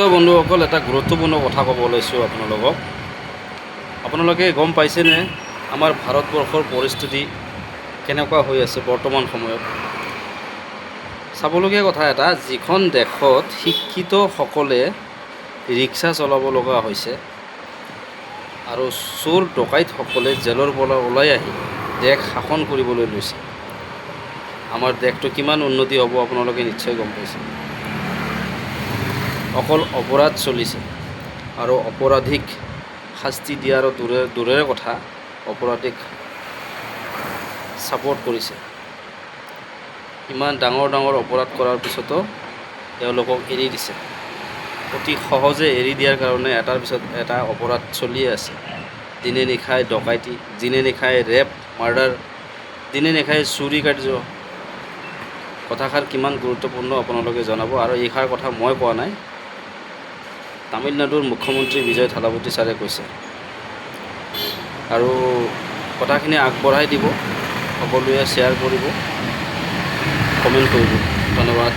নমস্কাৰ বন্ধুসকল, এটা গুৰুত্বপূৰ্ণ কথা ক'ব ওলাইছোঁ আপোনালোকক। আপোনালোকে গম পাইছেনে আমাৰ ভাৰতবৰ্ষৰ পৰিস্থিতি কেনেকুৱা হৈ আছে বৰ্তমান সময়ত? চাবলগীয়া কথা এটা, যিখন দেশত শিক্ষিতসকলে ৰিক্সা চলাব লগা হৈছে আৰু চোৰ ডকাইতসকলে জেলৰ পৰা ওলাই আহি দেশ শাসন কৰিবলৈ লৈছে, আমাৰ দেশটো কিমান উন্নতি হ'ব আপোনালোকে নিশ্চয় গম পাইছে। অকল অপৰাধ চলিছে আৰু অপৰাধীক শাস্তি দিয়াৰো দূৰেৰে কথা, অপৰাধীক ছাপৰ্ট কৰিছে। ইমান ডাঙৰ ডাঙৰ অপৰাধ কৰাৰ পিছতো তেওঁলোকক এৰি দিছে। অতি সহজে এৰি দিয়াৰ কাৰণে এটাৰ পিছত এটা অপৰাধ চলিয়ে আছে। দিনে নিশাই ডকাইতি, দিনে নিশাই ৰেপ মাৰ্ডাৰ, দিনে নিশাই চুৰি কাৰ্য। কথাষাৰ কিমান গুৰুত্বপূৰ্ণ আপোনালোকে জনাব। আৰু এইষাৰ কথা মই কোৱা নাই, তামিলনাডুৰ মুখ্যমন্ত্ৰী বিজয় থালাপতি ছাৰে কৈছে। আৰু কথাখিনি আগবঢ়াই দিব, সকলোৱে শ্বেয়াৰ কৰিব, কমেণ্ট কৰিব। ধন্যবাদ।